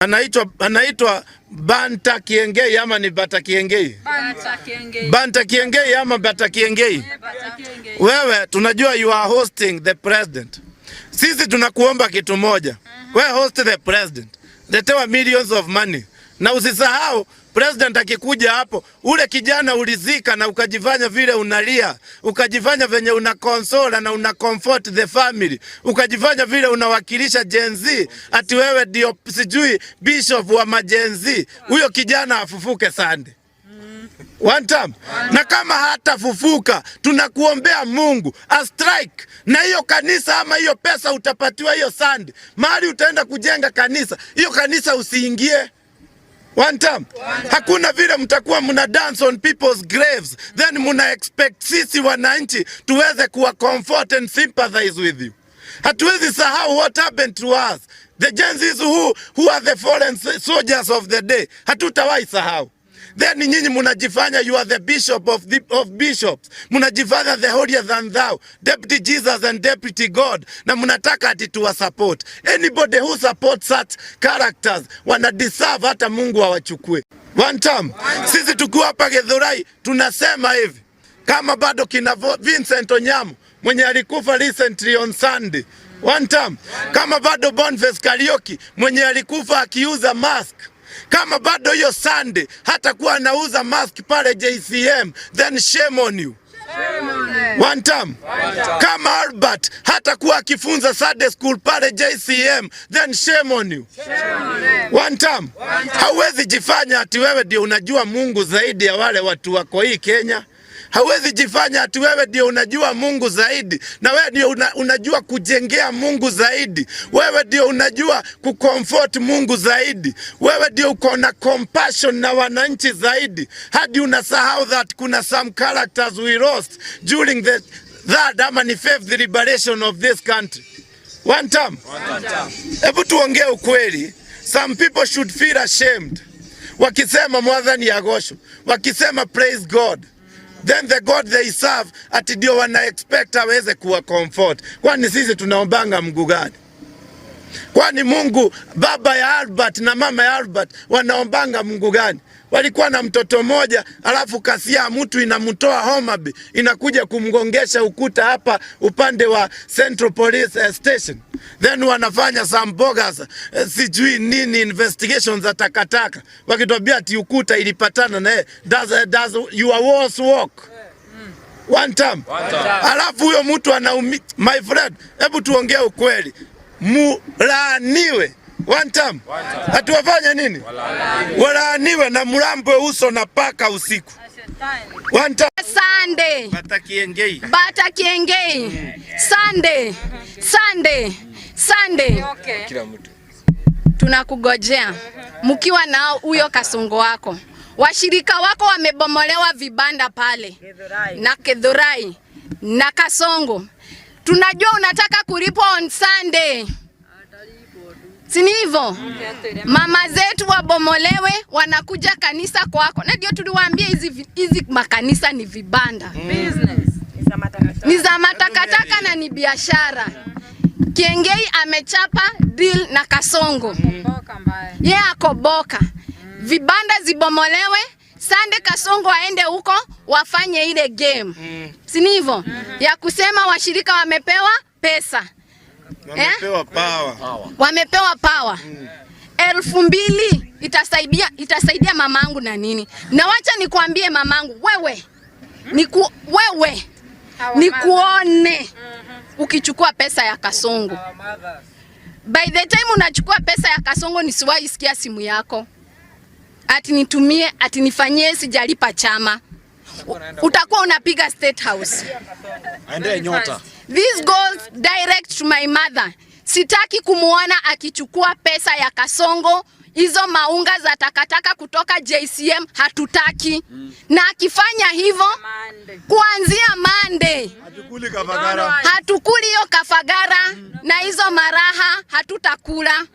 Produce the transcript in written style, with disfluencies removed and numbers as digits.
Anaitwa Banta Kiengei ama ni Bata Kiengei? Bata Kiengei. Banta Kiengei ama Bata Kiengei? Bata Kiengei. Wewe tunajua you are hosting the president. Sisi tunakuomba kitu moja. We host the president. Letewa millions of money. Na usisahau president akikuja hapo, ule kijana ulizika na ukajifanya vile unalia, ukajifanya venye una console na una comfort the family, ukajifanya vile unawakilisha Gen Z, ati wewe ndio sijui bishop wa ma Gen Z. Huyo kijana afufuke Sunday. One time. Na kama hatafufuka, tunakuombea Mungu a strike na hiyo kanisa ama hiyo pesa utapatiwa hiyo Sunday. Mahali utaenda kujenga kanisa, hiyo kanisa usiingie. One time. Hakuna vile mtakuwa mna dance on people's graves then muna expect sisi wananchi tuweze kuwa comfort and sympathize with you. Hatuwezi sahau what happened to us. The Gen Zs who are the fallen soldiers of the day. Hatutawahi sahau. Then nyinyi munajifanya you are the bishop of bishops, munajifanya the holier than thou, deputy Jesus and deputy God, na munataka ati tuwa support. Anybody who supports such characters wana deserve hata Mungu awachukue. One time. Sisi tukiwa hapa Githurai tunasema hivi, kama bado kina Vincent Onyamo mwenye alikufa recently on Sunday. One time. Kama bado Boniface Kariuki mwenye alikufa akiuza mask, kama bado hiyo Sunday hata kuwa anauza mask pale JCM, then shame on you. One time. Kama Albert hata kuwa akifunza Sunday school pale JCM, then shame on you. One time. Hauwezi jifanya ati wewe ndio unajua Mungu zaidi ya wale watu wako hii Kenya. Hauwezi jifanya ati wewe ndio unajua Mungu zaidi, na wewe ndio unajua kujengea Mungu zaidi, wewe ndio unajua kucomfort Mungu zaidi, wewe ndio uko na compassion na wananchi zaidi, hadi unasahau that kuna some characters we lost during the third ama ni fifth liberation of this country. One time. Hebu tuongee ukweli. Some people should feel ashamed wakisema Mwathani agocwo, wakisema praise God, then the God they serve ati ndio wana expect aweze kuwa comfort. Kwani sisi tunaombanga Mungu gani? Kwani Mungu baba ya Albert na mama ya Albert wanaombanga Mungu gani? Walikuwa na mtoto mmoja, alafu kasia mtu inamtoa Homa Bay inakuja kumgongesha ukuta hapa upande wa Central Police Station, then wanafanya some bogus sijui nini investigations za takataka, wakituambia ati ukuta ilipatana na yeye. Does your walls work? One time. Alafu huyo mtu anaumi. My friend, hebu tuongee ukweli, mulaaniwe. One time. Hatuwafanye nini? Walaaniwe na mlambwe uso na paka usiku. One time. Sunday. Bata Kiengei. Bata Kiengei. Sunday. Sunday. Sunday. Okay. Kila mtu. Tunakugojea mkiwa na huyo kasongo wako. Washirika wako wamebomolewa vibanda pale na Githurai na Kasongo. Tunajua unataka kulipwa on Sunday, si ni hivyo? Mama zetu wabomolewe, wanakuja kanisa kwako, na ndio tuliwaambia hizi makanisa ni vibanda, Business. ni za matakataka na ni biashara. Kiengei amechapa deal na Kasongo, Boka mbaya. ye ako boka. Vibanda zibomolewe, Sunday Kasongo aende huko wafanye ile game, si ni hivyo? Ya kusema washirika wamepewa pesa, Wamepewa power. Wamepewa power. 2,000 itasaidia mamangu na nini? Na wacha nikwambie mamangu, wewe nikuone ukichukua pesa ya Kasongo. By the time unachukua pesa ya Kasongo nisiwahi sikia simu yako ati nitumie, ati nifanyie, sijalipa chama. Utakuwa unapiga State House. Aende nyota. This goes direct to my mother. Sitaki kumuona akichukua pesa ya Kasongo, hizo maunga za takataka kutoka JCM hatutaki. Na akifanya hivyo kuanzia Monday Hatukuli kafagara. Hatukuli hiyo kafagara na hizo maraha hatutakula.